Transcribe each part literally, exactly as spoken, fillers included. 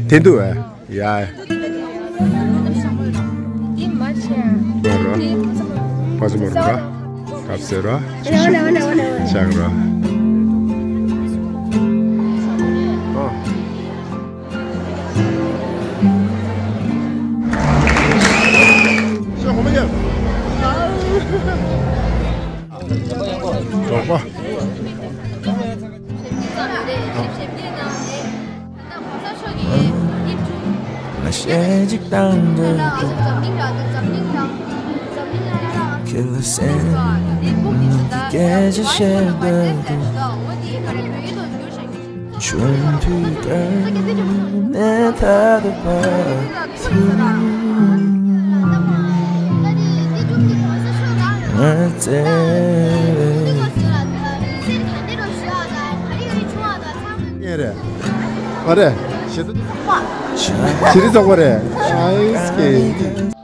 དེ་འདུག་ཨ། ཡ། འདི་མ་ཤེས། མ་རོ། ཕ་ཚོ་མ་རོ་ར། སྐབས་སེ་ར། ཤག་ར། ཨ། གྲོགས་པོ། ང་ཞེ་གཅིག་དང་འདྲ་འདུག་ཁྱེད་ལ་སེམས་ནང་གི་སྐད་ཆ་བཤད་འདོད་འདུག་ཆུང་དུས་ཀ་ནས་ད་ལྟ་བར་དུ། ང་བཙལ། ཡིན་རེད། ཨ་རེད། ཞེ་ད། ཞེ་རི་ཚོགས་པ་རེད། ཨའི་སྐད།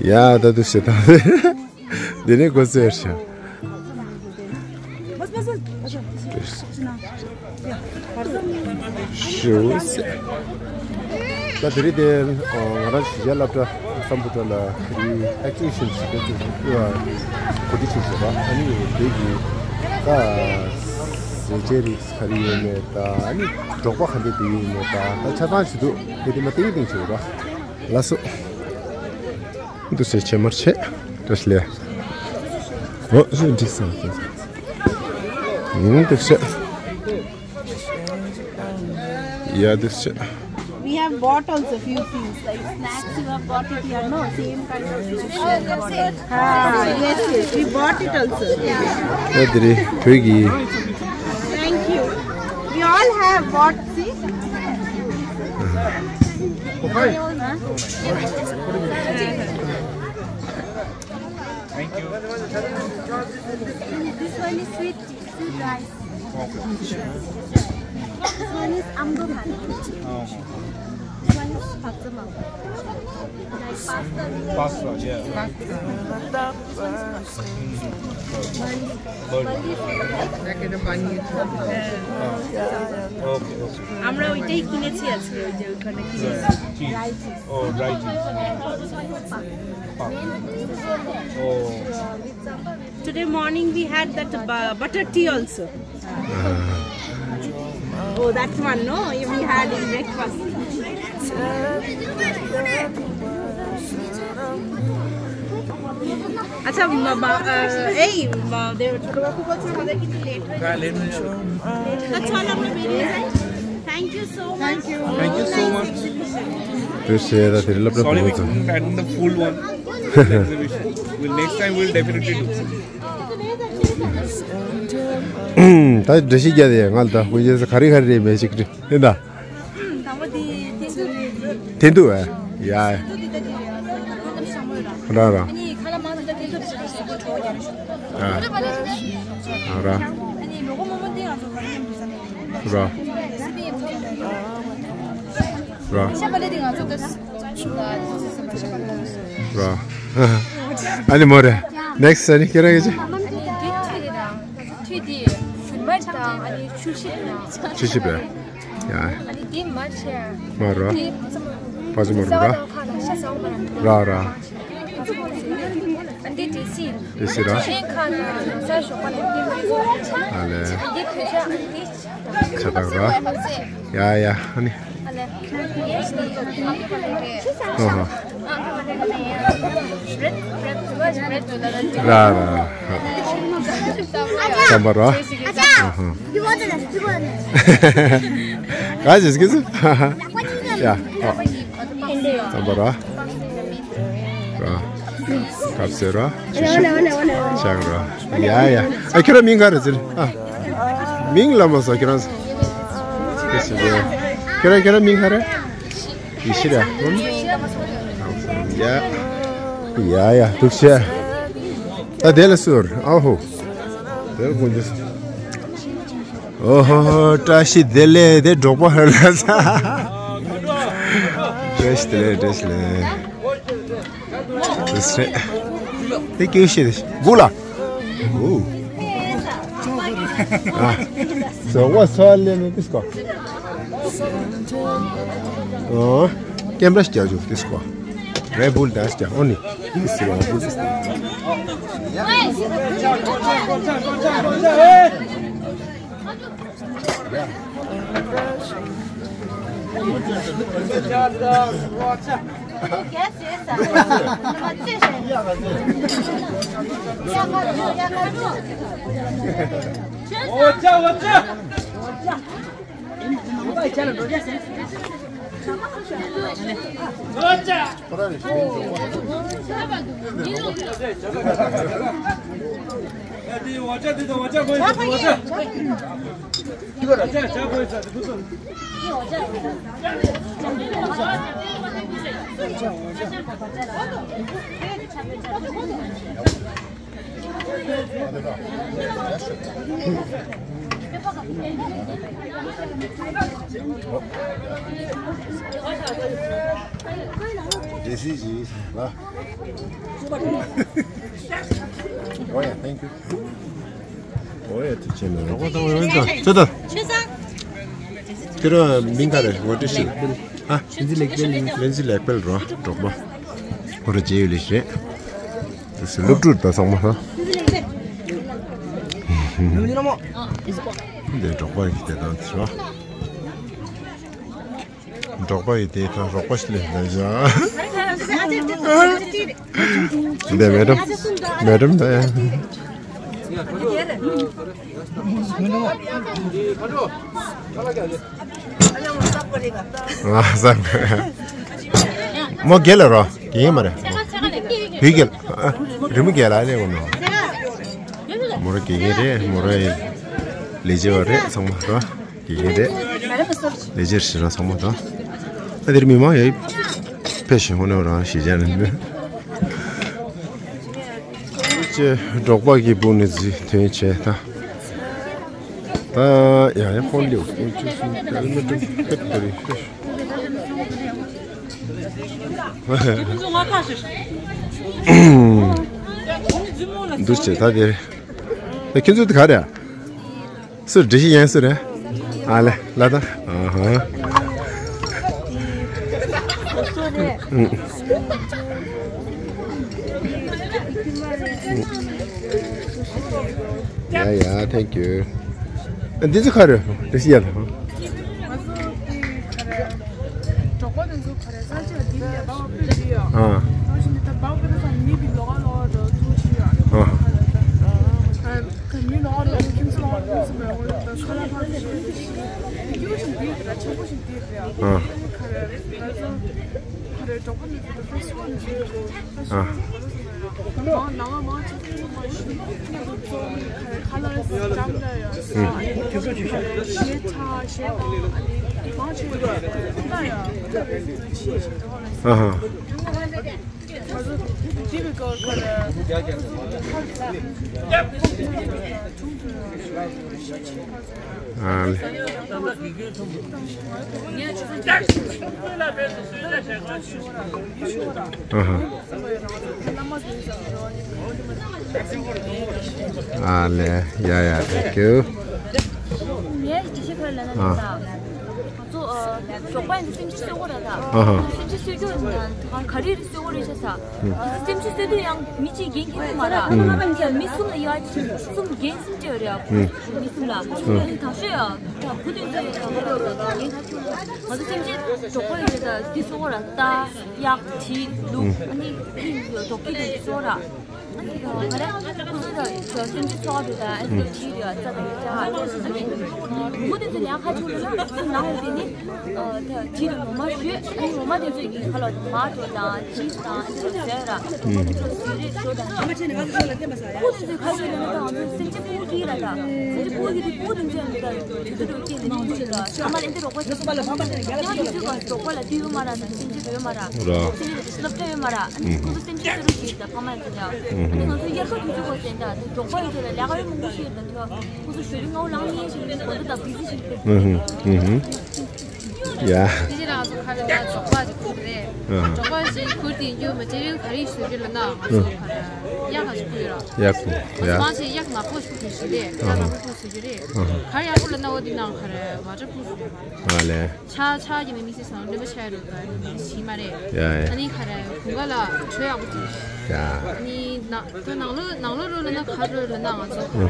ཡ་ད་དུ་ཞེ་ད། འདི་ནས་གོ་ཚོད་ཤ། ཞུ་ཟེར། ད་དེ་རིང་དེ་ང་རང་གཞིས་ཆགས་སློབ་གྲྭ་སམ་བྷོ་ཊ་ལ་ཨེག་ཛི་བི་ཤན་ཞིག་ཨེག་ཛི་བི་ཤན་གོ་སྒྲིག་བྱས་བྱས་པ། ཨ་ནི་དེ་གི་ད་ཟས་བཅད་རིགས་ག་རེ་ཡོད་མེད་དང་། ཨ་ནི་འབྲོག་པ་ག་འདྲས་དེ་ཡོད་མེད་དང་། ད་ཆ་ཚང་ཞིག་འདུག་དེ་དེ་མ་ཏིང་ཏིང་བྱས་པ། ལགས་སོ། འདུག་སེ་ཆེ་མར་ཆེ། བཀྲ་ཤིས་ལེགས། འོ་ཞེ་འགྲིག་སོང་། ཡིན་འདུག་སེ། ཡ་འདུག་སེ། We have bought also few things like snacks. You have bought it here, no? Same kind of thing. Ah, yes, yes. We bought it also. ཡ་དེ་རེད། བོད་ཀྱི། Thank you. We all have bought. See? Thank you. This one is sweet, sweet rice. This one is amdo bhat. This one is bhakjamang. Like pasta. Pasta, yeah. Pasta. But, but, okay, okay. আমরা ওইটাই কিনেছি আজকে, ওই যে ওখানে কিনেছি। Cheese. Dry cheese. Oh, dry cheese. Pak. Oh. Today morning we had that bu- butter tea also. Oh, that one, no? We had in breakfast. अच्छा, म- म- अ, ए, म- दे- छोटो बाबू को छोड़ दे, कितनी लेट हो गई। हाँ, लेट हो गई। अच्छा, वाला अपना बेबी है। Thank you so much. Thank you so much. དེ་བྱས་ད་དེ་རིང་སློབ་གྲྭ་Sorry, we བུ་ཚོ། Couldn't attend the full one. Exhibition. We'll next time we'll definitely do. ད་འགྲེལ་བཤད་རྒྱག་དེ་ང་ལ་ད་དབུས་རྒྱལ་ས་ག་རེ་ག་རེ་རེད་མེད་ཅིག་རེད་ཡིན་ད། དེ་འདུག་ཨ། ཡ། ར་ར། ཨ། ར། ར། ར། ར། ཨ་ནི་མོ་རེ། next ཨ་ནི་ཁྱེད་རང་གིས་ཅི། ཐུད་དེ་ཞུན་མར་དང་ཨ་ནི་ཆུ་ཞིབ་དང་། ཆུ་ཞིབ་པས། ཡ། ཨ་ནི་དེ་མ་ཆེ། མ་ར། དེ་ཕ་ཚོ་མ་ར། ཁ་ལ་ཤ་ཟ་བ་མ་ར། ར་ར། ཨ་འདི་དེ་སི། དེ་སི་ར། ཤིང་ཁ་ལ་ས་ཞོགས་པ་ལ་འདི་མི་ཟ། ཨ་ལེ། འདི་བོད་ཤ་འདི། ཆ་དང་ར། ཡ་ཡ་ཨ་ནི། ཨ་ལེ། ཨོ་ཧོ། ར་ར། ཙམ་པ་ར། ཨོ་ཧོ། ག་ཟེར་གི་སུ། ཡ། ཙམ་པ་ར། ར། སྐབས་སེ་ར། ཆུ་ཤུ། ཆང་ར། ཡ་ཡ། ཨ་ཁྱོད་ར་མིང་ག་རེ་ཟེར། ཨ། མིང་ལ་མ་ཟ་ཁྱོད་རང་། ཁྱོད་ར་ཁྱོད་ར་མིང་ག་རེ། ཡེ་ཤེས་ར། ཡ། ཡ་ཡ་འདུག་བྱས། ད་དེ་ལ་ཟུར་ཨ་ཧོ། དེ་ལ་ཀུན་རྫོབ། ཨོ་ཧོ་ཧོ། བཀྲ་ཤིས་བདེ་ལེགས། དེ་འབྲོག་པ་ཧ་ལ་ས། བཀྲ་ཤིས་བདེ་ལེགས། བཀྲ་ཤིས་བདེ་ལེགས། དེ་སེ། དེ་སྐྱེ་ཤེས་དེ་གུ་ལ། Oh. Ah. So what's all in this car? Oh, camera still use this car. Red Bull that's the only. This is Red Bull. This is it. Oh yeah, thank you. Oh yeah, teacher. ཙོ་ད། དེ་ར་མིང་ག་རེ། ཝ་ཊི་ཤི། ཧ། ལིན་ཛི་ལེག་པེལ། ལིན་ཛི་ལེག་པེལ་རོ། འབྲོག་པ། ཁོ་ར་རྗེ་ཡོད་ལེ་ཤི་རེད། དེ་སློབ་ཕྲུག་ད་ཚང་མ་ཧ། འདི་འབྲོག་པ་ཡི་དེ་དང་ཚོ། འབྲོག་པ་ཡི་དེ་དང་རོགས་པ་ཞིག་ལས་ལ་བཞག་འདི་མེ་ཌམ། མེ་ཌམ་ད། ཨ་ས། མོ་རྒན་ལ་རོ། རྒན་མ་རེད། བུ་རྒན། རི་མོ་རྒན་ལ་ཨ་ལས་གོ་ནོ། མོ་ར་རྒན་རྒན་རེད། མོ་ར་ལས་བྱེད་པ་རེད། ཚང་མ་རོ། དགེ་རྒན་རེད། ལས་བྱེད་ཞིག་རང་ཚང་མ་དང་། ཨ་དེར་མི་མང་ཡོད། ཕེབས་ཤིང་ཧོ་ནོ་རང་ཞིག་བྱས་ནས་འདུག་ཅེ་འབྲོག་པ་གི་སྦུག་ནས་འཛུལ་ཐོན་བྱས་ད། ད་ཡང་ཡང་ཕོན་ལེའུ་ཁྱོད་ཚོ་ད་ལ་མ་ཐུབ་ཕེབས་དེ་རེད། འདུག་ཅེ་ད་དེར། ད་ཁྱོད་ཚོ་དེ་ག་རེད། སུ་འདྲི་ཤེས་ཡན་སུ་རེད། ཨ་ལེ་ལ་ད། ཨ་ཧ། ཡ་ཡ། Thank you། འདི་ཚོ་ག་རེ་འདྲི་ཤེས་ཡ་ལ། འབྲོག་པ་དེ་ཚོ་ག་རེ་ས་ཆ་འདི་ལས་སྦག་སྦག་ཕུད་ཀྱི་ཡོད། ཨ། ཨ་ཞིག་འདི་ད་སྦག་སྦག་ས་མི་བི་ལོག་ག་ལོག་ག་འགྲོ་ཐུག་ཤི་ཡོད། ཨ། ཨ་ད་མི་ལོག་ག་ལོག་ཁྱིམ་ཚང་ལོག་ག་ཁྱིམ་ཚང་མ་ཡོང་གི་ད་ཁ་ལག་ཕར་ཚུར་ཤི་ཤི་ཤི་ཤི་ཡོད་ཤིང་འདི་རེད། ཆེན་པོ་ཤིང་འདི་རེད། ཨ། ག་རེ་ད་ཚོ་ག་རེ་འབྲོག་པ་མི་ཚོ་ད་ཕེ་སི་བུག་ནས་བཟོས་ཡོད་གོ། ཨ། ཨ་ཧ། ཨ་ལེ། ཨ་ཧ། ཨ་ལེ། ཡ་ཡ། Thank you། ངའི་འདྲི་ཤེས་ཁ་ལ་ན་ཨ། ད་ང་ཚོ་ཨ་འབྲོག་པ་ཡིན་ན་སེམས་ཅན་གསོད་དགོས་རེད་ད། ཨ་ཧ། སེམས་ཅན་གསོད་རྒྱུ་ཡིན་ན་ད་ག་རེ་རེད་གསོད་དགོས་རེད་ཤག་ས། ཨ་སེམས་ཅན་གསོད་དུས་ཡང་མི་གཅིག་འགན་འཁྱེར་ཐུབ་མ་རེད། ཨ་མི་གསུམ་ལ་ཡ་གཅིག་གསུམ་འགན་གསུམ་སྤྲད་ཡོད་རེད། ཨ་མི་གསུམ་ལ་ད་ཤོད་ཡ། ད་བུ་དེ་ཚོ་ཡ་ད་ང་ཚོ་སེམས་ཅན་འབྲོག་པ་ཡིན་ད་འདི་གསོད་དགོས་རེད་ད། གཡག་གྲི་ལུག་ཨ་ནི་འབྲོག་ཁྱི་དེ་ཚོ་གསོད་ར། ཨ་ནི་ད་ང་རང་ཁོ་ཚོ་ད་སེམས་ཅན་འཚོ་བ་དེ་ད་ཨ་ནི་གྲི་རེད་རྩྭ་དང་རྩྭ། ཨ་ནི་མུ་དེ་ཚོ་ཉག་ཁ་ཆུ་ལ་ན་ཁོ་ཚོ་ནང་དེ་ནི་ད་གྲི་དང་ངོ་མ་ཞོད། ཨ་ནི་ངོ་མ་དེ་ཚོ་ཡི་ཁ་ལ་མ་ཏོ་དང་ཅིས་དང་ཨ་ནི་ཚོ་ཟེར་ར། ཁོ་ཚོ་ཟེར་རེད་ཞོ་དང་ཁོ་དེ་ཚོ་ཁ་ཆུ་ལ་ན་ད་ང་ཚོ་སེམས་ཅན་སྤུ་གུ་གི་ར་ད་སེམས་ཅན་སྤུ་གུ་གི་དེ་སྤུ་དེ་ཚོ་ཡང་ད་དུས་ཚོད་དུ་སྐྱེས་ནས་ནི་ཡོད་ད་ཨ་མ་ལེན་དེ་རོགས་པ་ཞིག་ཡང་དུས་ཚོད་ག་རོགས་པ་ལ་དུས་ཡོད་མ་ར་ད་སེམས་ཅན་དུ་ཡོད་མ་ར། ར། སེམས་ཅན་དུ་སློབ་གྲྭ་ཡོད་མ་ར། ཨ་ནི་ཁོ་ཚོ་སེམས་ཅན་སུ་རུ་ཞིག་ད་ཕ་མ་ཡིན་ད། ཨ་ནི་ང་ཚོ་དབྱར་ཁ་དུས་ཚོད་ག་ཟེར་ད་དེ་རོགས་པ་ཡོད་ཚོད་ལ་ལས་ཀ་ཡོད་མང་པོ་ཞིག་ཡོད་ད་དུས་ཁོ་ཚོ་ཞོ་ལུ་ངའོ་ལང་ནི་ཞིག་ནི་གོ་ད་ད་བི་ཟི་ཞིག་ཡ། དེ་རྗེས་ལ་ང་ཚོ་ཁ་ལ་ཡ་འབྲོག་པ་ཞིག་ཁུར་རེད། ཨ། འབྲོག་པ་ཞིག་ཁུར་དེ་རྒྱུ་མ་ཅི་རིགས་ག་རེ་ཞུ་རྒྱུ་ལ་ན་ང་ཚོ་ཨ། ཁ་ལ་ གཡག་ལ་ཞིག་ཕུལ་ཡོད་ར། གཡག་ཕུལ། ཡ། མང་ཆེ་གཡག་ནག་པོ་ཞིག་ཕུལ་ཞིག་རེད། ཨ་ཧ། ནག་པོ་ཕུལ་ཟེར་རྒྱུ་རེད། ཨ་ཧ། གར་ཡག་པོ་ལ་ན་འོ་དེ་ནང་ག་རེ་བ་ཏྲ་ཕུལ་ཟེར་རེད། ཨ་ལེ། ཆ་ཆ་གི་ནི་མི་སྲིད་སང་ནི་མ་ཆ་རུ་ག་ནི་ཞིག་མ་རེད། ཡ་ཡ། ཨ་ནི་ག་རེ་གུང་ག་ལ་གྲོ་ཡག་པོ་ཅིག་ཡ། ཨ་ནི་ནང་དུ་ནང་ལོ་ནང་ལོ་རུ་ལ་ན་ག་རུ་ལ་ན་ང་ཚོ་ག་རེ་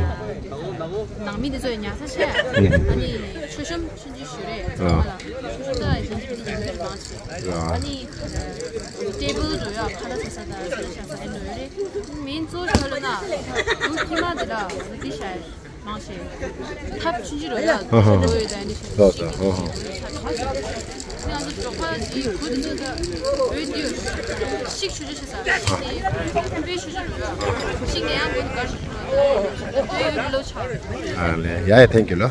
ནང་མི་དེ་ཚོ་ཉར་ས་ཆེ། ཨ་ནི་ཆུ་ཤོམ་ཆུ་འཇིགས་ཞུ་རེད། ཨ། ཚང་མ་ལ་ཆུ་ཤོམ་ད་ཡ་ཞན་ཆེ་དེ་ཡིན་པའི་མང་ཆེ། ཨ་ནི་ཊེ་བལ་རུ་ཡ་ཁ་ལ་ས་ས་ད་ས་ས་ས་ཨེ་ནོ་ཡོད་རེད། མིན་ཚོ་ཤོ་ལ་ན་དུ་ཁྱི་མ་དེ་ལ་དེ་ཤ་ཡ། མང་ཆེ། ཐབས་ཆུང་ཆུང་རོ་ཡ། ཨ་ཧ། འགྲོ་ཡོད་དང་ནི་ཤ་ཤ་ཨ་ཧ། ང་ཚོ་འབྲོག་པ་འདི་བུ་འདི་ཚོ་ད་བོད་འདི་ཤིག་ཆུང་ཆུང་ཤ་ས་ཤིག་ནི་དཔེ་ཆུང་ཆུང་རོ་ཡ། ཤིག་ནས་ཡང་བུ་འདི་གར་ཤིག་རོ་ཡ། བོད་ཡོད་ལོ་ཆ། ཨ་ལེ། ཡ་ཡ། ཐེང་ཀྱུ་ལོ།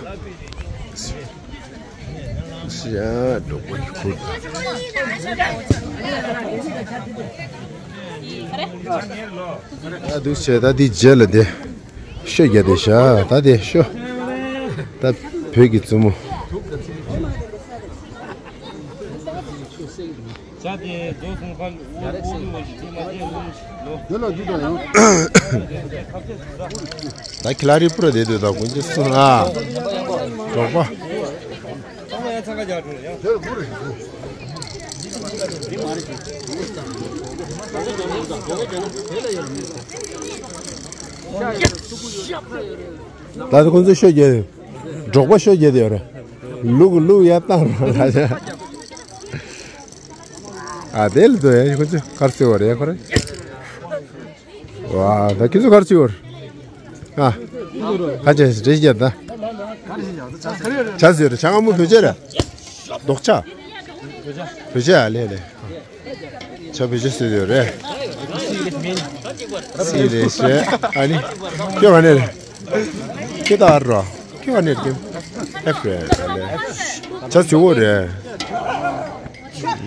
ཤ་འབྲོག་པ་གི་ཁུར། ད་འདུག་བྱས་ད་འདི་རྗེས་ལ་དེ། ཤོ་རྒྱག་དེ་ཤ་ད་དེ་ཤོ། ད་བོད་ཀྱི་བཙུན་མོ། ད་ཁི་ལ་རི་པུ་ར་དེ་དུ་ད་ཀུན་ཅི་སུ་ན་འབྲོག་པ། ད་ཁོང་ཚོ་ཤོ་རྒྱག་འབྲོག་པ་ཤོ་རྒྱག་དེ་ཡོད་རེད། ལུག་ལུག་ཡར་བཏང་རོགས་ལ། ཨ་དེ་ལ་དུ་ཡ་ཁོང་ཚོ་གར་སི་བ་རེད་ཁོ་རེ། ཝ་ད་ཁྱེད་ཚོ་གར་སི་བ་རེད། ཨ་ཁ་ཆེ་རེ་རྒྱག་ད། ཆ་ཟེར་ཆ་ང་མོ་བོད་ཆས་རེད། རྡོག་ཆ། བོད་ཆས་ཨ་ལེ་ལེ། ཆ་བེད་སྤྱོད་བཟོས་ཡོད་རེད། སི་རེད་ཤེ། ཨ་ནི། ཁྱོད་ག་ནས་རེད། ཁྱོད་ད་རོ། ཁྱོད་ག་ནས་རེད། ཨེ་ཕ་རེད་ཨ་ལེ། ཆ་ཆུ་བོ་རེད།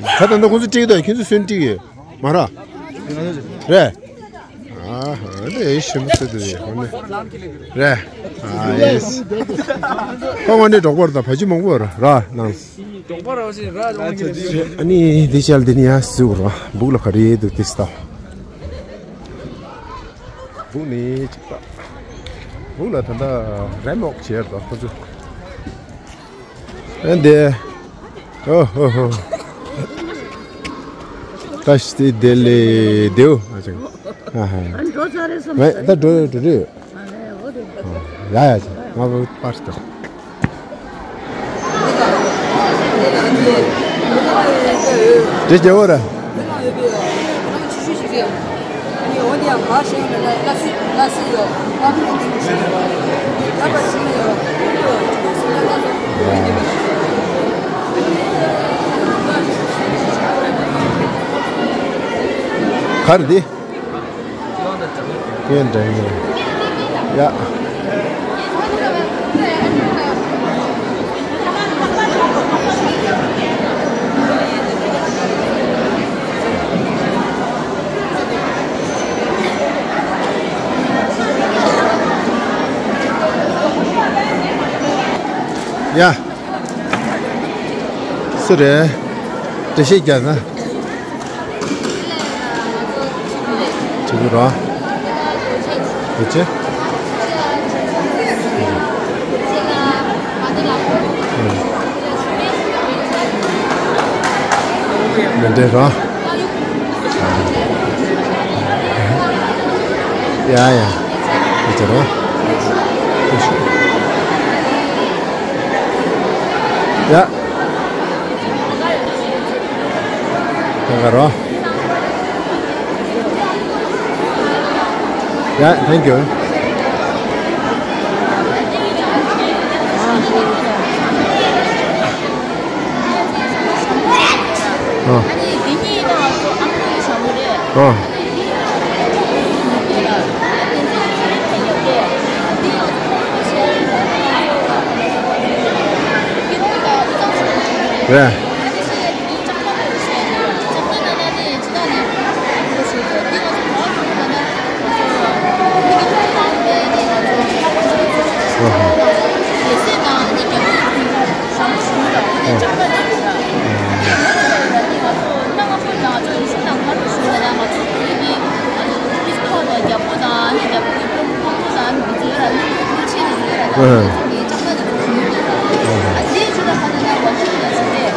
ད་ད་ད་ཁོང་ཚོ་ཀྲིག་ད་ཁྱོད་ཚོ་སོན་ཀྲིག་ཡོད། མ་ར། རེད། ཨ་ཧ་ལེ་ཤེ་མ་སོ་དུ་ཡོད་ཁོང་ནི། རེད། ཨ་ཡེས། ཁོང་ག་ནས་འབྲོག་པ་རེད་ད་ཕ་ཆུ་མང་པོ་ར་ར་ནང་། ཨ་ནི་འདི་ཞལ་འདི་ནི་ཡང་སུ་ར་སྦུག་ལ་ག་རེ་འདུག་དེ་སྟ། སྦུག་ནི་ཅིག་ལྟ། སྦུག་ལ་ད་ལྟ་རེ་མོག་བྱས་ར་ཁོ་ཚོ། ཨ་འདི། ཨོ་ཧོ་ཧོ། ད་ཤི་དེ་ལེ་དེའུ་ཨ་ཅང་། ཨ་ཧ། ད་འགྲོ་འགྲོ་རེད། ཡ་ཡ་ཅི་ང་བོ་པར་ཏོ། དེ་རྒྱལ་བོ་ར། གར་འདི། ཀེན་དྲན་ཡོད། ཡ། ཡ། སུ་རེད། འགྲེལ་བཤད་རྒྱག་ན། ཆི་གུ་ར། འོ་ཅེ། མི་འདྲེ་ར། ཡ་ཡ། འདི་ཚོ་ར། ཡ། ད་ག་རོ། ཡ། Thank you. ཨ། ཨ། རེད། ཨ། ཨ་དེའི་ཆུ་ལ་ཁ་ན་ན་ཝ་ཐི་ལ་ཆུ་རེད།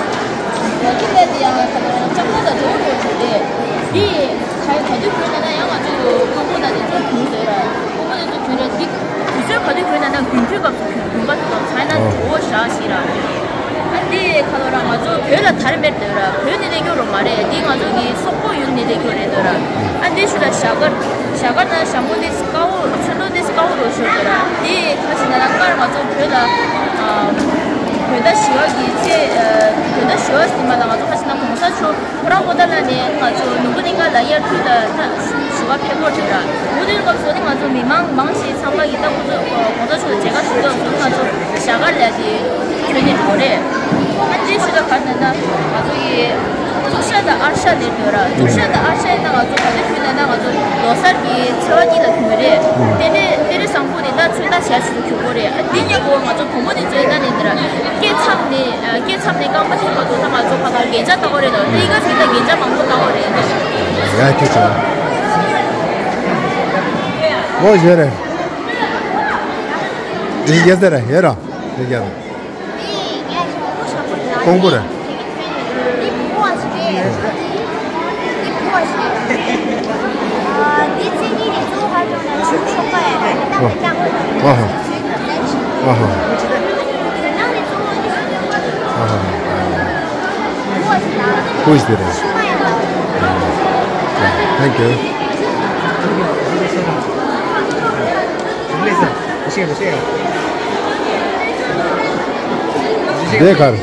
ཝ་ཐི་ལ་དེ་ཡང་ཁ་ན་ལྕགས་མོ་དང་འགྲོ་འགྲོ་ཆུ་རེད། དེ་ཁ་ག་དུས་ཁུལ་ན་ན་ཡང་ང་ཚོ་ཀོང་པོ་དང་དེ་ཚོ་གུན་ཟེར་ར། ཀོང་པོ་དེ་ཚོ་གུན་ར་འདི་དུས་ཚོད་ག་དུས་ཁུལ་ན་ན་དགུན་དུས་སྐབས་སུ་གུན་དགུན་པ་དུས་སྐབས་ཚ་ན་འགྲོ་བཞག་ཞིག་ར། ཨ་དེ་ཁ་ལོ་ར་ང་ཚོ་བོད་ལ་དར་མེད་དོ་ར། བོད་ནི་ལས་སྐྱོ་རོ་མ་རེད། དེ་ང་ཚོ་གི་སོག་པོ་ཡུལ་ནི་ལས་སྐྱོ་རེད་དོ་ར། ཨ་དེ་ཤུ་ལ་ཞྭ་སྒར་ཞྭ་སྒར་ན་ཞྭ་མོ་ནི་དཀའ་བོ་ཚོན་མདོག་ནི་དཀའ་བོ་རོ་ཤོར་དོ་ར། དེ་ཁ་ཅིག་ན་ན་སྔར་ང་ཚོ་བོད་ལ་ཨ་བོད་ཟླ་བཞི་བ་གི་ཚེས་ཨ་བོད་ཟླ་བཞི་བ་ཟིན་མ་ལ་ང་ཚོ་ཁ་ཅིག་ན་གོང་ས་མཆོག་ཁོ་རང་པོ་ཏཱ་ལ་ནས་ང་ཚོ་ནོར་བུ་གླིང་ག་ལ་དབྱར་དུས་ལ་ད་བཞུགས་སྒར་ཕེབས་སྐོར་བྱེད་ར། འོ་དེ་སྐབས་སུ་ནི་ང་ཚོ་མི་མང་མང་ཞིག་ཚང་མ་གི་ད་ཁོ་ཚོ་གོང་ས་མཆོག་ལ་མཇལ་ཁ་ཞུ་སྐབས་སུ་ང་ཚོ་ཞྭ་སྒར་ལ་དེ་བྱོན་ནས་འགྲོ་རེད། ཨ་དེ་ཞུ་ད་ག་ནས་ན་ང་ཚོ་ཡི་གཙུག་ཞྭ་དང་ཨར་ཤ་ལེན་འགྲོ་ར། གཙུག་ཞྭ་དང་ཨར་ཤ་ཡིན་ན་ང་ཚོ་ག་དུས་བྱོན་ན་ན་ང་ཚོ་ལོ་གསར་གྱི་ཚེས་པ་གཉིས་ལ་བྱོན་རེད། དེ་ནས་དེ་རིང་བཟང་པོ་དེ་ད་ཚོད་ལྟ་བྱ་ཞུ་གི་ཡོད་རེད། ཨ་དེ་ཉེ་གོ་ང་ཚོ་བུ་མོ་དེ་ཚོའི་ནང་ནས་འདི་ར་སྐྱེས་མཚམས་ནས་ཨ་སྐྱེས་མཚམས་ནས་རྐང་པ་ཐེག་པ་དུ་ད་ང་ཚོ་ཕ་གར་རྒྱན་ཆ་ལྟ་བ་རེད་དོ། དེ་ག་ཚིག་ད་རྒྱན་ཆ་མང་པོ་ལྟ་བ་རེད། ཡ་ཐུགས་རྗེ་ཆེ། ཨོ་ཞེ་རེད། དེ་རྒྱ་ཟེར་ར་ཡེ་ར་དེ་རྒྱ་ཟེར། ཀོང་པོ་རེད། ཨ་ཧ། ཨ་ཧ། ཨ་ཧ། Who is there? Thank you. འདི་གར།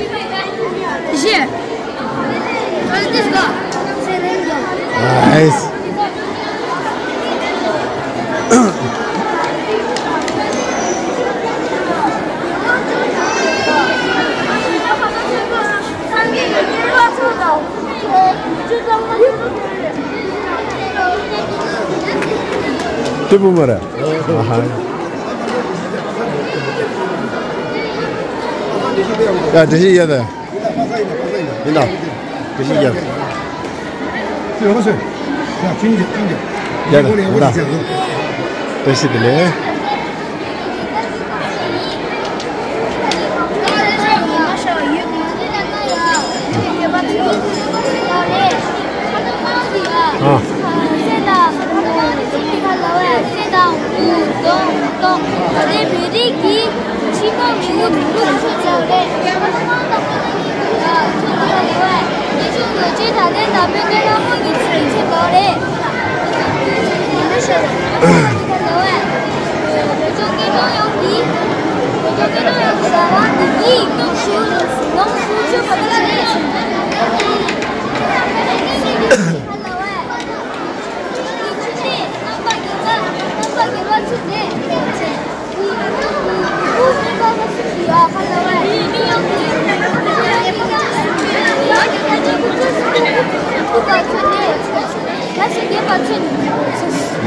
Nice. དེ་བུ་མ་ར། ཨ་ཧ། ཡ་དེ་ཤི་ཡ་ད། ཡིན་ད། དེ་ཤི་ཡ་ད། ཡ་ད་ཡིན་ད། དེ་ཤི་དེ་ལས།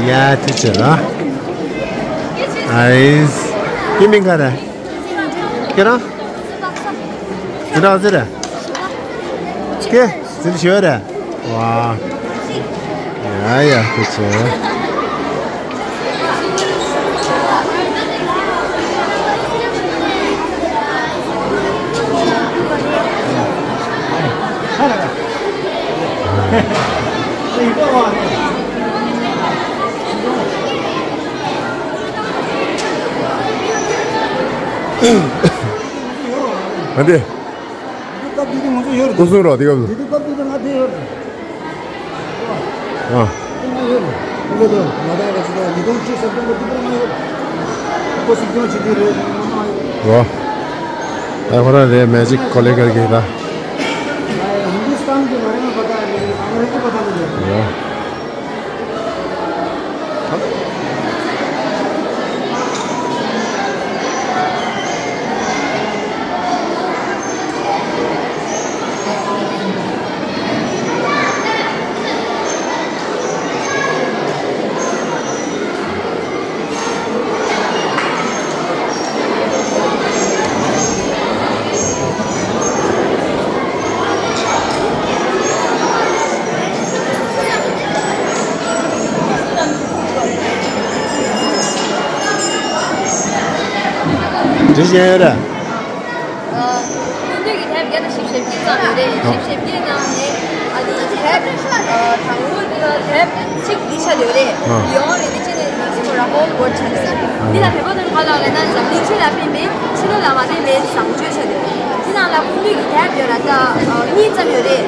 ཡ་ཐུགས་རྗེ་ཆེ་ལ། ཨའི། ཁྱེད་མིང་ག་རེད། ཁྱེད་རང་། ཁྱེད་རང་ཟེར་རེད། ཁྱེད་ཟེར་ཞུ་རེད། ཝ། ཡ་ཡ་ཐུགས་རྗེ་ཆེ། ཨ་འདི། སྐུ་སྲུང་རོགས་དེ་ག་བཟོ། ཨ། ཨོ། ད་ཁོ་རང་རེད་མེ་ཇིག་ཀོ་ལེ་གར་གྱི་ད། ཨོ། རེ་ཞིག་ཡོད་ར། ཨ། སྐུ་མདུན་གྱི་དེབ་བརྒྱ་དང་བཞི་བཅུ་ཞེ་བརྒྱད་ཙམ་ཡོད་རེད། ཨ། བཞི་བཅུ་ཞེ་བརྒྱད་ནང་ནས་ཨ་ནི་དེབ་ཨ་དང་པོ་དེ་ལ་དེབ་གཅིག་འདི་ཆགས་ཡོད་རེད། ཨ། ཡོང་རེད། དེ་ཆེ་ནས་ང་ཚོ་ར་ཧོལ་ཝོར་ཆགས་ཡོད། འདི་ལ་བོད་པ་དང་ག་ལ་ལ་ན་འཛམ་གླིང་ཆོས་ལ་ཕན་པའི་ཕྱི་ལོ་ལ་མ་ཕན་པའི་བཟང་སྤྱོད་ཆགས་ཡོད། དེ་ནང་ལ་སྐུ་མདུན་གྱི་དེབ་ཡོད་ར། ད་ཨ་གཉིས་ཙམ་ཡོད་རེད།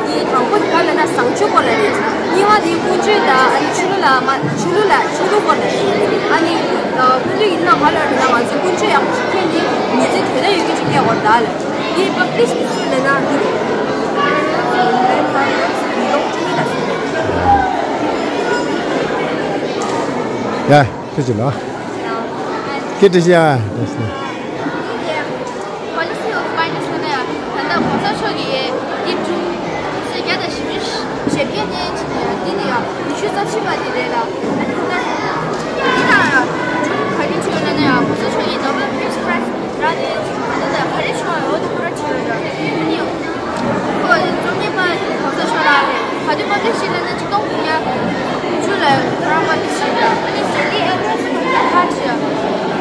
དེ་དང་པོ་དེ་ག་ལ་ན་བཟང་སྤྱོད་སྐོར་ལ་རེད། གཉིས་པ་དེ་ཀུན་སྤྱོད་དང་ཨ་ནི་ཕྱི་ལོ་ལ་མ་ཆོས་ལུགས་ལ་ཆོས་ལུགས་སྐོར་ལ་རེད། ཨ་ནི་ཨ་སྐུ་མདུན་གྱི་ནང་ག་ལ་རེད་ན་ང་ཚོ་ཀུན་སྤྱོད་ཡག་པོ་ཞིག་ཁྱེར་ནས་མི་ཚེ་དོན་དག་ཡོད་རྒྱུ་ཅིག་སྐྱེལ་དགོས་རེད་ད་ལ། འདི་པབ་ལི་ཤི་གི་སུ་ལས་ན་འདི་རེད། ཡ། ཁྱེད་ཀྱི་ལ། ཁྱེད་ཀྱི་ཡ། Policy of Kindness ལབ་ན་ཡང་ད་ལྟ་གོང་ས་མཆོག་གིས་འདི་སྒྲུང་བརྒྱ་དང་བཞི་བཅུ་ཞེ་བརྒྱད་ནས་འདི་ནི་ཡང་ཉི་ཤུ་རྩ་བཞི་པ་དེ་རེད་ལ། ཨ་ནི་ད་འདི་ན་ཡང་སྒྲུང་ག་རེ་བྲིས་ཡོད་ལབ་ན་ཡང་གོང་ས་མཆོག་གིས་Nobel Peace Prize རག་ནས་ད་ལྟ་ག་རེ་བྱུང་ཡོད་འོ་དེ་ཁོ་རང་བྲིས་ཡོད་ལ། ཨ་ནི་ཁོ་རྩོམ་མཁན་པ་གོང་ས་མཆོག་རང་རེད། ག་དུས་པབ་ལི་ཤི་ལབ་ན་ཆིག་སྟོང་དགུ་བརྒྱ་དགུ་བཅུ་ལ་ཁོ་རང་པབ་ལི་ཤི་ཡིན་ལ། ཨ་ནི་ཟེར་ལི་ཨེ་ཝ་རེ་སི་ཁོ་རང་ལ་ཁ་བྲིས་ཡ།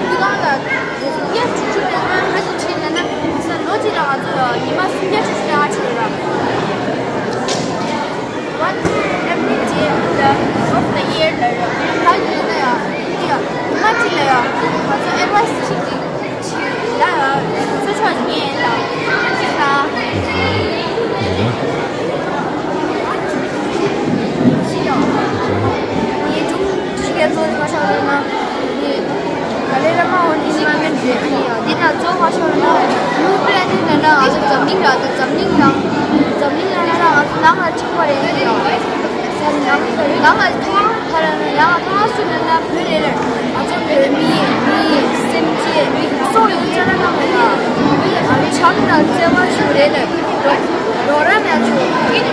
དེ་སྒང་ལ། སུམ་བརྒྱ་དྲུག་ཅུ་ལས་ང་ཧ་ཅང་ཕྱིན་ལ་ན་ས་ལོ་གཅིག་ལ་ང་ཚོ་ཉི་མ་སུམ་བརྒྱ་དྲུག་ཅུ་ལས་ང་ཕྱིན་ར། One every day of the year ལ་ར་ད་ཡིན་ན་ཡ་ཡ་ཉི་མ་གཅིག་ལ་ཡ་ང་ཚོ་ཨེ་ཝ་སི་གཅིག་གི་ཕྱིན་ལ་ཡ་ཚོ་ཆོག་ཉེ་ལ་ཅི་ལ། ངའི་སྒྲུང་ཞིག་ག་ཚོ་ཞིག་མ་ཤོར་ན་ངའི་ཏཱ་ལའི་བླ་མ་འོ་ནི་མ་མེད་ཟེར། ཨ་ནི་ཡང་འདི་ན་གཙོ་བོ་ཤོར་ན་ནུ་པི་ལ་ནི་ན་ན་ང་ཚོ་འཛམ་གླིང་ར་ད་འཛམ་གླིང་ནང་འཛམ་གླིང་ནང་ན་ང་ཚོ་ནང་ལ་ཆགས་པ་རེད་ཡ། ནང་ལ་ཐང་ཁ་ར་ན་ཡང་ཐང་སུ་ན་ན་བོད་རེད་ལ་ང་ཚོ་བོད་མི་མི་སེམས་ཅན་མི་སྲོག་ཡོད་ཅ་ན་ན་མ་ཡ་བྱམས་དང་བརྩེ་བ་ཞུ་རེད་ལ། རོགས་རམ་ཡང་བྱུང་། འདི་ལ་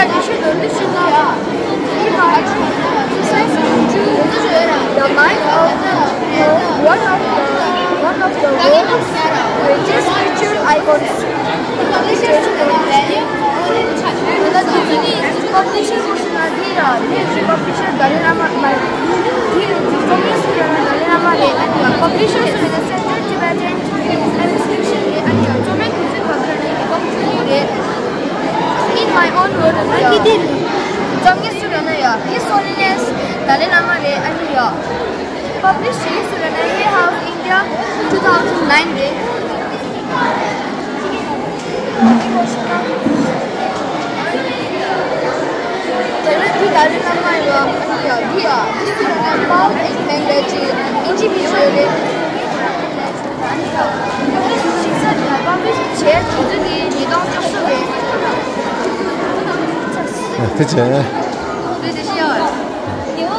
ཉི་ཤུ་དོན་བདུན་ཞིག་ཡོད། The mind of the one of the one of the world's greatest culture icons. Publisher ནི་པབ་ལི་ཤར་ཧྥུ་ཤི་ན་དྷི་ར། དེ་ནི་པབ་ལི་ཤར་ཏཱ་ལའི་བླ་མ་མ་རེད། དེ་ནི་ཚོགས་མི་སུ་རེད་ན་ཏཱ་ལའི་བླ་མ་རེད། ཨ་ནི་པབ་ལི་ཤར་སུ་རེད་ན་Central Tibetan Administration རེད། ཨ་ནི་ཚོགས་མི་ཁུ་ཚུར་བབ་ལ་ནི་ཀོང་ཀྲུའུ་ལི་རེད། In my own words ཨ་ནི་དེ་ཚོགས་མི་སུ་རེད་ན་ཡ་His Holiness ཏཱ་ལའི་བླ་མ་རེད། ཨ་ནི་ཡ་པབ་ལི་ཤར་སུ་རེད་ན་Hay House India two thousand nine རེད། དེ་རིང་འདི་ག་རེ་བསམ་བློ་ཡོད། འདི་ཡ། This is a power in language. ཨིན་ཇི་མི་ཤེས་རེད། བྱས་དུས་ཚོད་འདི་ཉིས་སྟོང་བཅུ་གསུམ་རེད། དེ་བྱས། འདི་ཞིག་ཡོད།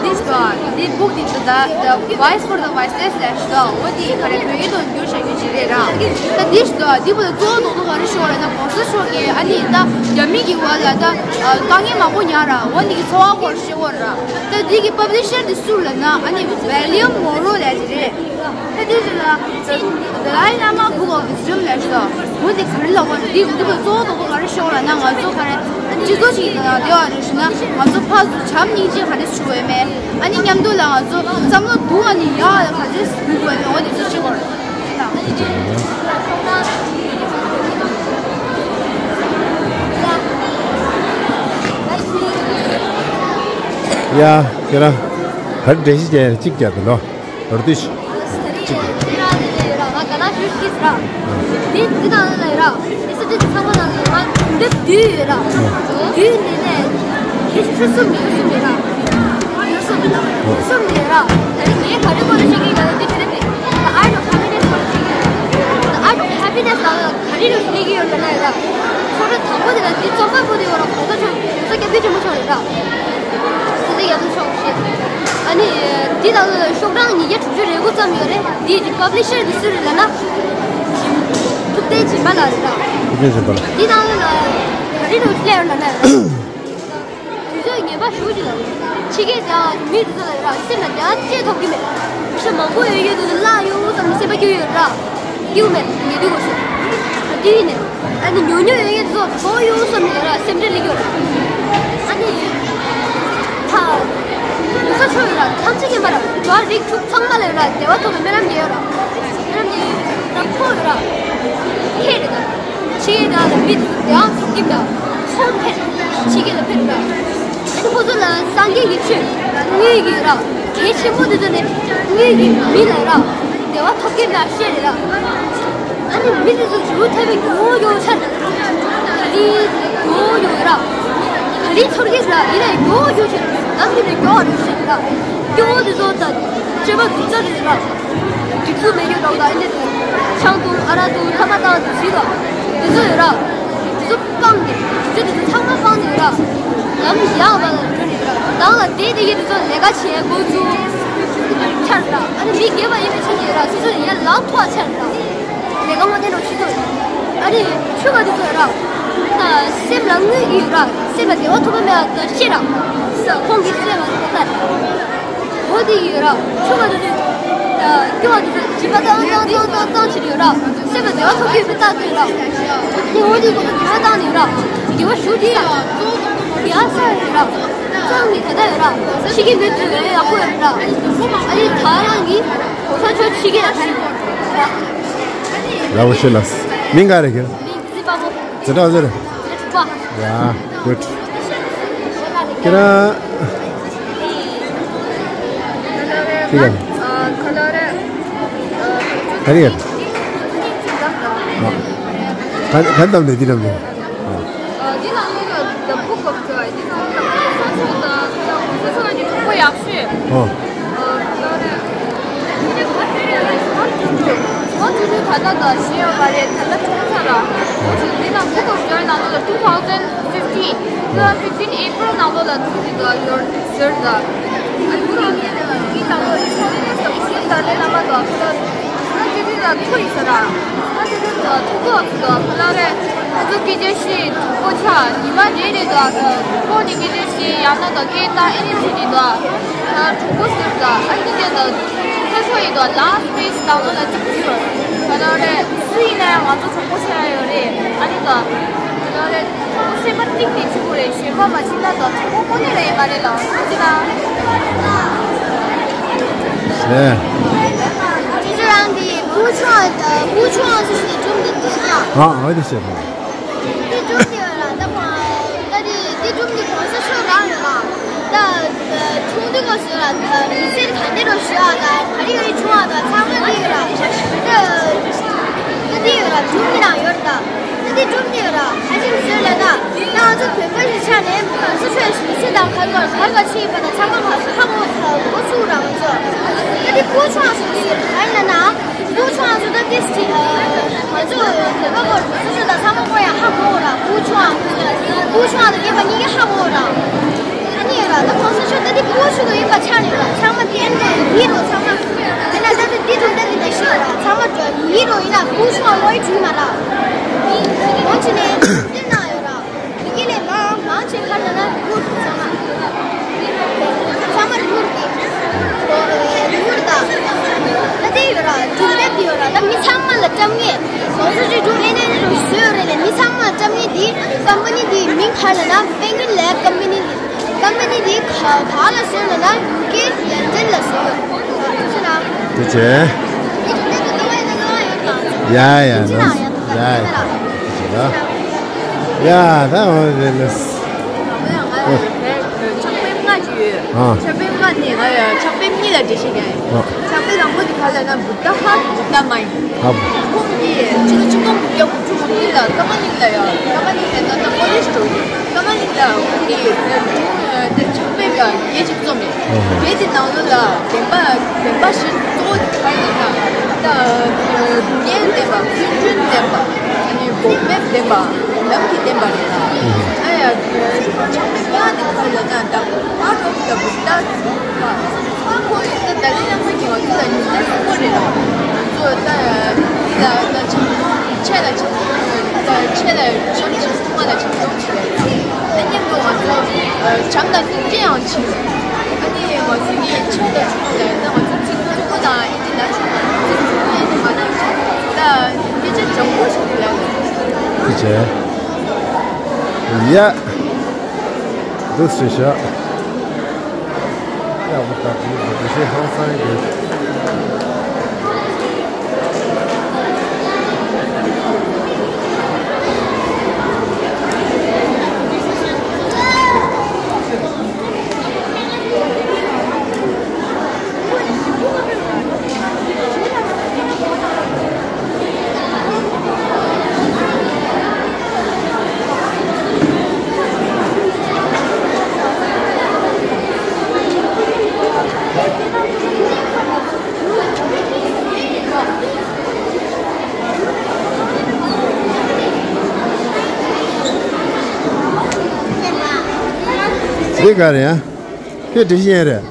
འདི་ཞིག་འདུག་འདི་book འདི་ཞིག་འདུག The Voice for the Voiceless ལབ་ཞིག་འདུག་འོ་འདི་ག་རེ་བོད་ཡིག་ཏུ་བསྒྱུར་བྱ་རྒྱུ་ཞིག་རེད་ར། ད་འདི་ཞིག་འདུག་འདི་བོད་གཙོ་བོ་དོན་དུ་ག་རེ་ཞུ་བ་རེད་ན་གོང་ས་མཆོག་གིས་ཨ་ནི་ད་རྒྱ་མི་གི་བར་ལ་ད་དཀའ་ངལ་མང་པོ་མྱངས་ར། འོ་འདི་གི་ཚོར་བ་སྐོར་ཞུ་བ་ར། ད་འདི་གི་publisher འདི་སུ་ལབ་ན་ཨ་ནི་William Morrow ལབ་ཞིག་རེད། ད་དེ་རེད་ལ། དཱ་ལའི་བླ་མ་Book of Wisdom ལབ་ཞིག་འདུག་འོ་དེ་ག་རེ་ལབ་དགོས་རེད། འདི་འདི་བོད་གཙོ་བོ་དོན་དུ་ག་རེ་ཤོག་ལབ་ན་ང་ཚོ་ག་རེ་སྤྱི་ཚོགས་ཤིག་ནང་བསྡད་པ་རེད་ཞུ་ན་ང་ཚོ་ཕར་ཚུར་བྱམས་སྙིང་རྗེ་ག་རེ་ཞུ་འོས་མེད། ཨ་ནི་མཉམ་དུ་ལ་ང་ཚོ་བསམ་བློ་བསྡུ་བ་ནི་ཡག་ལ་ག་རེ་ཞུ་དགོས་མེད། འོ་དེ་ཚོ་ཤེས་དགོས་རེད། ཡ། ཁྱེད་རང་ག་རེ་འགྲེལ་བཤད་བྱས་ཡ་གཅིག་བརྒྱབ་པ་ལོ། ལོར་དུས་ཤི། ཅིག་ང་ག་ན་ཤུ་ཤིས་ར། དེ་དེ་དང་ལ་ར། དེ་སི་ཏི་ཚང་མ་ནང་ལ་ང་འདི་བདུད་ཡོད་ར། བདུད་འདི་ནས་ཁྱེད་ཤུ་གསུམ་ཡོད་གསུམ་ཡོད་ར། ཤུ་གསུམ་ཤུ་གསུམ་ཡོད་ར། ད་ནི་ངས་ག་རེ་སྐོར་ལ་བཤད་ཀྱི་ཡོད་ལ་འདི་དེ་ནས་The Art of Happiness སྐོར་ལ་བཤད་ཀྱི་ཡོད། The Art of Happiness ལ་ག་རེ་རུ་བཤད་ཀྱི་ཡོད་ལ་ན་ཡོད་ར། ཚོགས་ར་དང་པོ་དེ་ལ་འདི་རྩོམ་པ་པོ་དེ་ཡོད་ར། གོང་ས་མཆོག་གོང་ས་སྐྱབས་མགོན་ཆེན་པོ་མཆོག་རེད་ར། དེ་ཚོ་ཡག་པོ་ཤོག་ཤེས། ཨ་ནི། འདི་ལྟ་བུ་ཤོག་གྲངས་ཉིས་བརྒྱ་དྲུག་ཅུ་རེ་དགུ་ཙམ་ཡོད་རེད། འདིའི་པབ་ལི་ཤར་འདི་སུ་རེད་ལབ་ན། ཐུབ་བསྟན་སྦྱིན་པ་ལགས་རེད་ལ། ཐུབ་བསྟན་སྦྱིན་པ་ལགས། འདི་ནང་ལ་ག་རེ་རུ་སླེབས་ཡོད་ལབ་ན། དུས་ཚོད་ངན་པ་ཞེ་པོ་ཅིག་ལ། ཕྱི་རྒྱལ་དང་མི་དེ་ཚོ་ལ་ར་སེམས་ལ་བདེ་བ་ཅི་ཐོབ་ཀྱི་མེད། ཞེ་མང་པོ་ཡོད་ཡོད་དུས་བརླག་ཡོང་བསམ་ནས་སེམས་པ་སྐྱོ་ཡོད་ར། སྐྱིད་པོ་མེད། ཉལ་དུས་དགོས་སོང་། ཨ་ཏི་བི་ནས། ཨ་ནི་ཉོ་ཉོ་ཡོད་ཡོད་ཚོ་གྲོགས་ཡོད་བསམ་ནས་ར་སེམས་ཁྲལ་སླེབས་ཡོད་ར། ཨ་ནི། ཐ། གོང་ས་ ཡོད་ར། ཐམས་ཅད་མཁྱེན་པ་ར། འགྲོ་བ་རིགས་དྲུག་ཚང་མ་ལ་ཡོད་ར། བདེ་བ་ཐོབ་པའི་སྨོན་ལམ་རྒྱག་ཡོད་ར། སྨོན་ལམ་རྒྱག་ཡོད་ར། ཁོ་ཡོད་ར། ཁྱེད་རེད་ད། ཕྱི་རྒྱལ་ནང་ལ་མི་དེ་ཚོ་བདེ་བ་ཐོབ་ཀྱི་མེད། ཁོང་ཕེབས། ཕྱི་རྒྱལ་ལ་ཕེབས་ར། ཨ་ནི་ཁོ་ཚོ་ལ་སངས་རྒྱས་ཀྱི་ཆོས་དངོས་ཀྱི་ར། གལ་ཆེན་པོ་དེ་ཚོ་ནི་དངོས་ཀྱི་མི་ལ་ར། བདེ་བ་ཐོབ་ཀྱི་མེད་ཤེས་རེད་ར། ཨ་ནི་མི་དེ་ཚོ་ཇུ་ཐེ་བའི་མགྱོགས་མགྱོགས་ཆར། ག་རེ་མགྱོགས་མགྱོགས་ར། ག་རེ་ཚོར་གི་ར། ཡིན་ན་མགྱོགས་མགྱོགས་ཆར། ནམ་རྒྱུན་ནས་མགྱོགས་རེད་ཤེས་ར། སྐྱོ་བོ་དེ་ཚོ་དང་སྤྱོད་པ་སྡུག་ཅག་རེད་ར། སྒྲིག་འཛུགས་མེད་རྒྱུ་རོགས་དང་ཨ་ནི་ཆང་འཐུང་ཨ་རག་འཐུང་ཐ་མག་བཏང་དེ་བྱིས་དང་དེ་ཚོ་ཡོད་ར། དེ་ཚོ་སྤངས་ནས་དེ་ཚོ་དེ་ཚོ་ཚང་མ་སྤངས་ནས་ཡོད་ར། ལམ་ཡག་པ་ལ་འགྲོ་ནས་ཡོད་ར། ནང་ལ་བསྡད་བསྡད་ཀྱི་དེ་ཚོ་ལས་ཀ་བྱེད་འགོ་ཚུགས་ཆར་ར། ཨ་ནི་མི་རྒས་པ་ཡིན་པའི་ཆ་ནས་ཡོད་ར། སོ་སོ་ཡར་ལངས་ཐུབ་པ་ཆར་ར། ལས་ཀ་མ་བསྟན་རོགས་ཤི་ཐུབ། ཨ་ནི་ཆུ་ག་དེ་ཚོ་ཡོད་ར། ད་སེམས་ལ་དངུལ་གྱི་ཡོད་ར། སེམས་ལ་བདེ་བ་ཐོབ་པ་མེད་པ་ཤེས་ར། ཁོང་གིས་སེམས་ལ་ཐོབ་པ། འོ་དེ་ཡོད་ར། ཆུ་བ་དེ་ཚོས། སྐྱོ་བ་དེ་ཚོས་སྦྱིན་པ་བཏང་བཏང་བཏང་བཏང་བཏང་བྱེད་ཀྱི་ཡོད་ར། སེམས་ལ་བདེ་བ་ཐོབ་ཀྱི་ཡོད་པའི་རྟགས་སྟོན་ར། དེ་འོ་དེ་ཁོ་ཚོ་སྦྱིན་པ་བཏང་ནས་ཡོད་ར། དགེ་བ་ཞུ་དེ་ཡ། དེ་ཡ་ས་ཡོད་ར། ཅང་གི་ད་ལྟ་ཡོད་ར། ཕྱི་རྒྱལ་མི་ཚོས་ཡག་པོ་ཡོད་ར། ཨ་ནི་ད་རང་གི་གོ་ས་ཆོ་ཕྱི་རྒྱལ་ལ་ཕྱིན་ཡོད་ར། ཡག་པོ་ཤེས་ལ། མིང་ག་རེ་ཁྱེད། མིང་ཟི་པ་པོ། ཛི་ཏྲ་ཟེར། ཛི་ཏྲ། ཡ། གུད། ཁྱེད་རང་། ཁྱེད་རང་། ག་རེ་ཡོད། ག་ག་འདམ་ནས་འདི་འདམ་ནས། འདི་ནང་ལོགས་ལ་The Book of Joy། འདི་ནང་ལོགས་ལ་སོ་སོ་དང་སོ་སོ་གཉིས་གྲོགས་པོ་ཡག་ཤོས། ཨོ། ང་ཚོ་ད་ལྟ་ད་ཤེས་ཡོད་མ་རེད། ད་ལྟ་ཐོན་ཚར་ར། འོ་ཅིག་འདི་ནང་Book of Joy ནང་ལོགས་ལ་two thousand fifteen two thousand fifteen April ནང་ལོགས་ལ་ཐུག་གི་འདུག་ཡོད་ཟེར་ད། ཨ་ནི་ཁོ་རང་གི་ནང་ལོགས་ལ་ད་ལྟ་ད་ལྟ་ལ་མ་གཏོགས་ད་ལྟ་ཐུག་གི་ཟེར་ར། ད་ལྟ་ཐུག་གི་འདུག་ཁོ་ལ་རེད། ང་ཚོ་སྐད་ཆ་བཤད་གྲོགས་པོ་ཆགས། ཉི་མ་རེ་རེ་དང་ཁོ་ནས་སྐད་ཆ་བཤད་ཡང་ན་དང་སྐད་བཏང་ཨེ་ནི་བྱེད་ཀྱི་འདུག་གྲོགས་པོ་ཟེར་དང་ཨ་ནི་དེ་དང་ཁོ་ཚོ་ཡི་དང་last page དང་ལོ་ལ་གཅིག་བྱུར། ད་ལྟ་རེད། སུ་ཡིན་ན་ཡང་ང་ཚོ་གྲོགས་པོ་ཆགས་ཡོད་རེད། ཨ་ནི་དང་ད་ལྟ་རེད། གྲོགས་པོ་སེམས་པ་གཏིང་ནས་གཅིག་པོ་རེད། གཞན་པ་མ་བྱེད་ན་དང་གྲོགས་པོ་དངོས་གནས་རེད་མ་རེད་ལ་ཨ་ཅི་ན། ཟེར། ཁྱེད་ཚོ་རང་གི་བུ་ཆུང་བ་བུ་ཆུང་བ་ཚོ་ཞིག་ནས་སྒྲུང་འདི་འདི་ཡང་། ཨ་ཨ་དེ་བཤད་པ། འདི་སྒྲུང་འདི་ཡོད་ལ་ད་ཁོང་ད་འདི་འདི་སྒྲུང་འདི་གོང་ས་མཆོག་རང་ཡོད་ལ་ད་ཆུང་དུས་སྐབས་སུ་ཡོད་ལ་མི་ཚེ་ག་འདྲ་རུ་ཞུ་བ་དང་ག་རེ་ཡོད་ཆུང་བ་དང་ཚང་མ་འདི་ཡོད་ལ་ད་ད་འདི་ཡོད་ལ་སྒྲུང་འདི་ནང་ཡོད་ལ་ད་ད་འདི་སྒྲུང་འདི་ཡོད་ལ་ཁ་ཅིག་བཟོས་ལ་ད། ང་ཚོ་བོད་པ་ཞིག་ཆགས་ནས་གོང་ས་མཆོག་མི་ཚེ་དང་ག་དུས་ག་ག་ཆེ་བ་དང་ཚང་མ་ཧ་གོ་གོ་ཚུགས་ར་ང་ཚོ། ད་དེ་བུ་ཆུང་ཚོ་ཟེར་ག་ཡིན་ན་ན་བུ་ཆུང་ཚོ་ད་དེ་སི་ང་ཚོ་བོད་པ་སྐོར་གོང་ས་མཆོག་དང་ཚང་མ་སྐོར་ཡང་ཧ་གོ་ར་བུ་ཆུང་བུ་ཆུང་དང་རྒན་པ་གཉིས་ཀ་ཧ་གོ་ར། ཨ་ནི་ཡོད་ར་ད་གོང་ས་མཆོག་ད་དེ་བུ་ཆུང་དུ་ཡིན་པ་ཆགས་ནས་ར་ཚང་མ་བསྟན་འགྲོ་ཡིན་རོ་ཚང་མ་ཡིན་ན་ད་དེ་དེ་དུ་ད་དེ་ད་ཤི་ར་ཚང་མ་འགྲོ་ཡིན་རོ་ཡིན་ན་བུ་ཆུང་བ་ལོ་ཡི་དྲུག་མ་ར། ཡོང་ཆི་ནས་དེ་ན་ཡོད་ར། མི་གི་ལས་མང་མང་ཆེ་ཁ་ན་ན་རི་མོ་ཚང་མ། ཚང་མ་རི་མོ་དེ། རི་མོ་ད། ད་དེ་ཡོད་ར་སྒྲུང་དེབ་དེ་ཡོད་ར་ད་མི་ཚང་མ་ལ་བཀྲམ་ངེས། གོང་ས་མཆོག་སྒྲུང་ཨེ་ནས་རུ་བཟོས་ཡོད་རེད་ལས་མི་ཚང་མ་ལ་བཀྲམ་ངེས་དེ་ཀམ་པ་ནི་དེ་མིང་ཁ་ན་ན་པེང་གིན་ལེབ་ཀམ་པ་ནི་དེ། ཀམ་པ་ནི་དེ་ག་ག་ལ་བཟོས་ཡོད་ན་ཡུ་ཀེ་ལན་ཌན་ལ་བཟོས་ཡོད། ཐུགས་རྗེ་གནང་། ཐུགས་རྗེ་ཆེ། དེ་དེ་དེ་དེ་དེ་དེ་ཡོད་ད། ཡ་ཡ་ཐུགས་རྗེ་གནང་ཡ་ཐུགས་རྗེ་གནང་། ཡ་ཡ་ཐུགས་རྗེ་གནང་། ཡ་ད་འོ་རེད་ལགས། ཕྱག་དཔེ་ལྔ་ཅིག་ཡོད། ཨ། ཕྱག་དཔེ་ལྔ་ནས་ང་ཡ་ཕྱག་དཔེ་གཉིས་ལ་འགྲེལ་བཤད་རྒྱག་ཡིན། ཨ། ཕྱག་དཔེ་དང་པོ་དེ་ག་ལ་ན་བུདྡྷ་ཧ་བུདྡྷ་མ་ཡིན། ཧ་བུ། ཁོང་གིས་ཕྱི་ལོ་ཆིག་སྟོང་དགུ་བརྒྱ་དགུ་བཅུ་གོ་གཉིས་ལ་ཀ་མ་ལིང་ལ་ཡ་ཀ་མ་ལིང་ལ་ད་ལྟ་ཀོ་ལེཇ་འགྲོ་ཡིན། ཀ་མ་ལིང་ལ་ཁོང་གིས་དེ་ཕྱག་དཔེ་ཡ་ཡེ་ཅིག་རྩོམ་མེད། དེ་དེ་ནང་ལོ་ལ་བདེན་པ་བདེན་པ་བཞི་གཙོ་བོ་དེ་ག་ཡིན་ན་ད་སྡུག་བསྔལ་བདེན་པ་ཀུན་འབྱུང་བདེན་པ་ཨ་ནི་འགོག་མེད་བདེན་པ་ལམ་གྱི་བདེན་པ་རེད་ལ། ཨ་ཡ་ཕྱག་དཔེ་ལྔ་དེ་ག་ལ་ན་ད་ཨ་རོགས་ད་བུ་ད་ཁོ་ཡི་ད་ད་ལི་ལ་ཁོ་གི་བ་ཚོ་ད་ཉི་ད་ཁོ་རེད་ལ། ང་ཚོ་ད་ཡ་ད་ཆ་ཆེ་ལ་ཆ་ད་ཆེ་ལ་ཆ་ཆེ་ཆུང་མ་ལ་ཆ་ཆུང་ཆེ་ལ་ཡ། ཨ་ནི་ང་ཚོ་བྱམས་དང་སྙིང་རྗེ་ཡང་ཆེ། ཨ་ནི་ང་ཚོ་གི་ཆེ་ལ་ཆུང་ལ་ཡ་ད་ང་ཚོ་ཚིག་ཚུགས་པོ་དང་ཨི་ཅི་ལ་ཆུང་ལ་ཚིག་ཚུགས་པོ་ཡ་ནི་མ་ན་ཆེ་ད་སྐད་ཆ་འཇམ་པོ་ཞིག་ལ་ཡ། ཐུགས་རྗེ་ཆེ། ཡ། འདུག་སེ་བཞག་འདི་ག་རེད་ཡ། ཁྱོད་དྲི་ཤེས་ཡིན་རེད།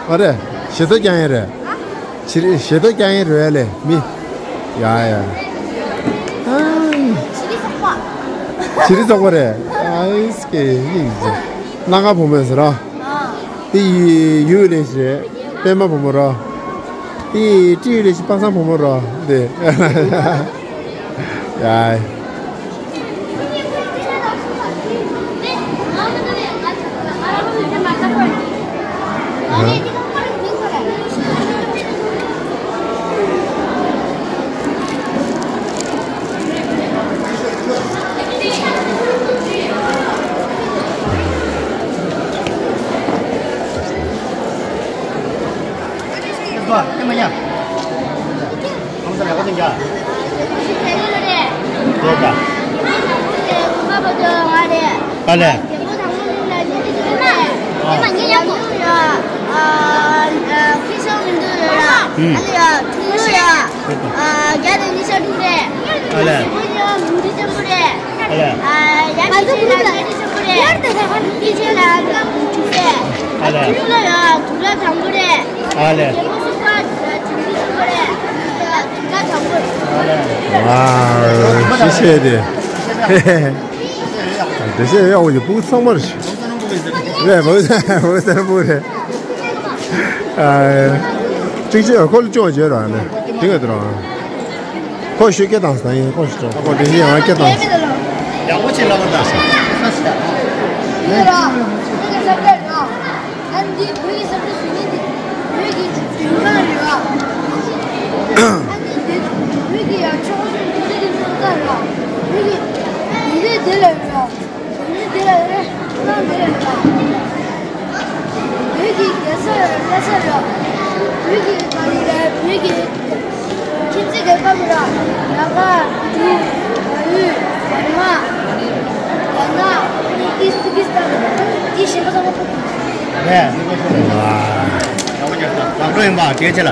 ཨ་རེད། ཞེ་ཐོ་རྐྱང་ཡིན་རེད། ཞེ་ཞེ་ཐོ་རྐྱང་ཡིན་རེད་ལེ་མི། ཡ་ཡ། ཨ། ཞི་རི་ཚོགས་པ་རེད། ཨ་ཨིས་ཀེ་ཡིན་ཟེར། སྣ་ཁ་བུ་མོ་ཟེར་རོ། དེ་ཡི་ཡུལ་ལས་ཞེས་པད་མ་བུ་མོ་རོ། དེ་ཡི་ཀྲི་ཡུལ་ལས་ཞེས་པ་སངས་བུ་མོ་རོ། དེ། ཡ། ཨ་ལས། ཨ། ཨ། ཨ། ཁྱི་ཤོག་མི་འདུག་ཡོད་ར། ཨ་ལས་ཡ། ཁྱི་ལུ་ཡ། ཨ། རྒྱ་དང་ཉི་ཤར་དྲུག་རེད། ཨ་ལས། ཁྱི་ཕོ་ཉི་མུ་ཏི་ཆེན་པོ་རེད། ཨ་ལས། ཨ། ཡ། ཁྱི་ཆེན་ལ་ཁྱི་ཆེན་པོ་རེད། ཁྱི་ཆེན་ལ་ཁྱི་ཆེན་པོ་རེད། ཨ་ལས། ཁྱི་ལུ་ལ་ཡ། དུག་ལ་དང་པོ་རེད། ཨ་ལས། ཁྱི་ཕོ་སུ་པ་ཆུང་ཆུང་ཆེན་པོ་རེད། དུག་ལ་དང་པོ་རེད། ཨ་ལས། ཨ། ཤི་ཤེས་དེ། དེ་བཤད་ཡག་པོ་ཡོད། སྤུ་གུ་ཚང་མར་ལས་བོད་བོད་སར་སྤུ་རེད། ཅིག་ཅིག་ཁོ་ལ་ཅོག་བྱས་ར་ནས་དེ་ག་དུ་ར། ཁོ་ཤོད་སྐད་བཏང་ས་ཡིན། ཁོ་ཤོད་ཁོ་དེ་བཤད་ཡང་སྐད་བཏང་ས། ཡག་པོ་ཆེ་ལ་བ་ད། ཨ་འདི་བོད་ཀྱི་ས་ཁུལ་ཟེར་མཁན་འདི་བོད་ཀྱི་ལྗོན་ཤིང་རེད་བ། ཨ་ནི་འདི་བོད་ཀྱི་ཡ་ཆོག་ཤིང་འདི་འདི་ནང་ཚ་རེད་བ། བོད་ཀྱི་འདི་ལས་འདི་ལས་རེད་བ། བོད་མི་འདི་ལས་རེད། ཁོ་རང་འདི་ལས་རེད་བ། བོད་ཀྱི་རྒྱལ་ས་རེད། བླ་ས་རེད་བ། བོད་ཀྱི་པ་ལི་རེད། བོད་ཀྱི་ཁྱིམ་མཚེས་ཀྱི་ཁམས་ར། རྒྱ་གར། འབྲུག། རྒྱ་ཡུལ། འབར་མ། རྒྱ་ནག། ཨུ་ཛི་ཀི་སི་ཐན། འདི་གཞན་པ་ཚང་མ་ཕུད་ཀྱི་རེད། ལགས་སོ་ཡིན་པ་གལ་ཆེ་ལ།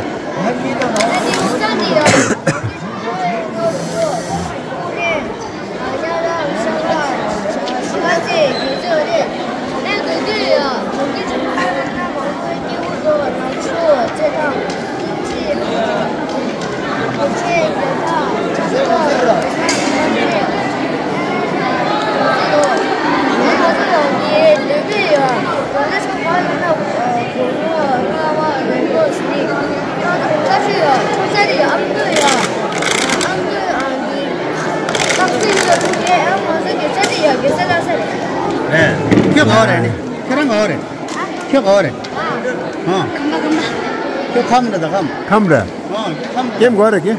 ཁྱོད་ག་བ་རེད་ནི། ཁྱོད་རང་ག་བ་རེད། ཁྱོད་ག་བ་རེད། ཨ། ཁམས་པ་ཁམས་པ། ཁྱོད་ཁམས་རེད་ད་ཁམས། ཁམས་རེད། ཨ་ཁམས་རེད། ཀེམ་ག་བ་རེད་ཀེ།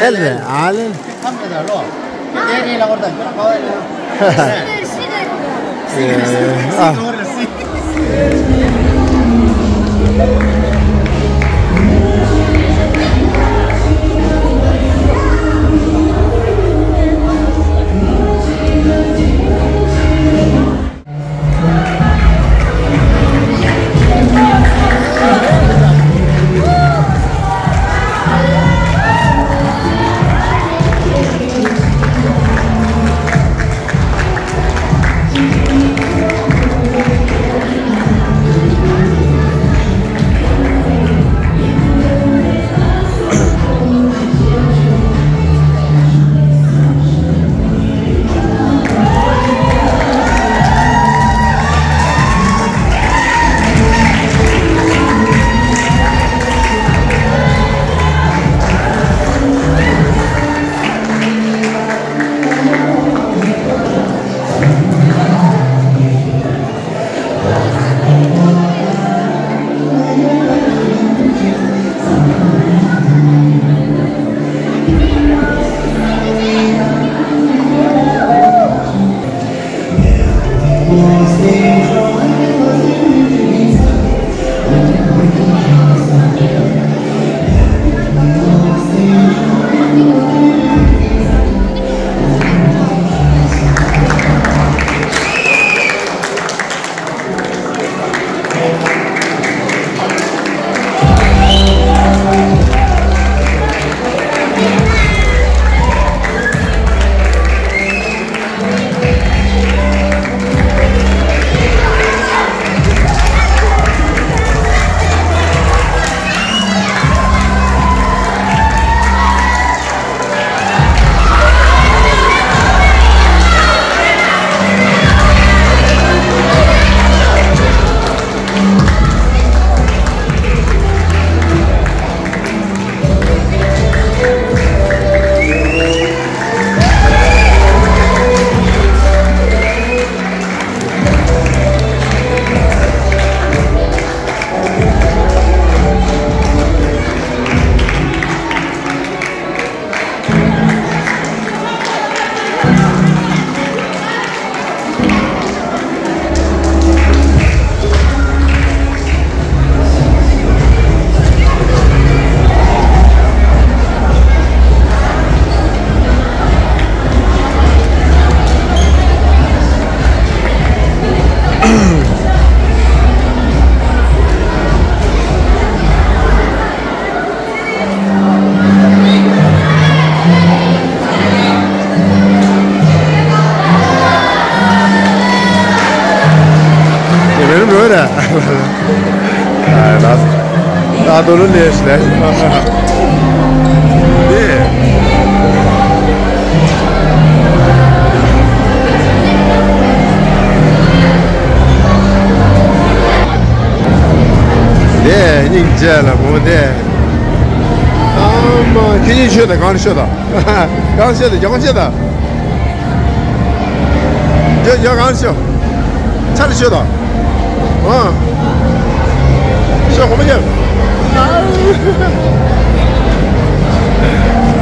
ཨེལ་རེད། ཨ་ལེ། ཁམས་རེད་ད་ལོ། ཁྱོད་དེ་རེད་ལ་བར་ད་ཁྱོད་རང་ག་བ་རེད། ཨ། ཨ་དོ་ལོ་ལེས་ལེས། དེ། དེ་སྙིང་རྗེ་ལ་མོ་དེ། ཨ་མ་ཁྱེད་གཉིས་ཤོད་དང་གང་ཤོད་དང་། གང་ཤོད་དང་གང་ཤོད་དང་། ཡ་ཡ་གང་ཤོད། ཆ་ལ་ཤོད་དང་། ཨ། ཤོད་གོ་མ་ཡ།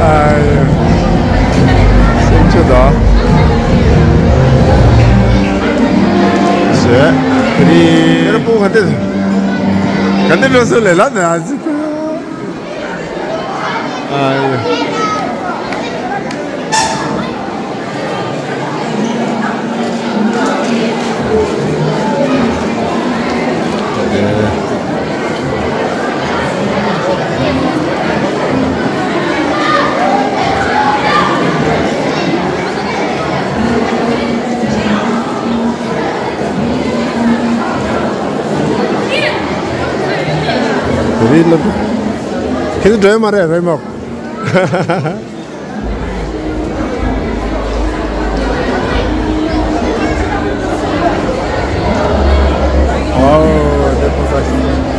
ཨ་ཡ། སེམས་ཆུ་དང་། ཞེས། རི། ཡར་པོ་ག་དེ། ག་དེ་འགྲོ་སོང་ལས་ལ་ན་ཨ་ཙི། ཨ་ཡ། རི་ལ། ཁྱེད་ཚོ་འགྲོ་ཡ་མ་རེད་རེད་མོ། ཨོ་དེ་ཕོ་ས་ཞིག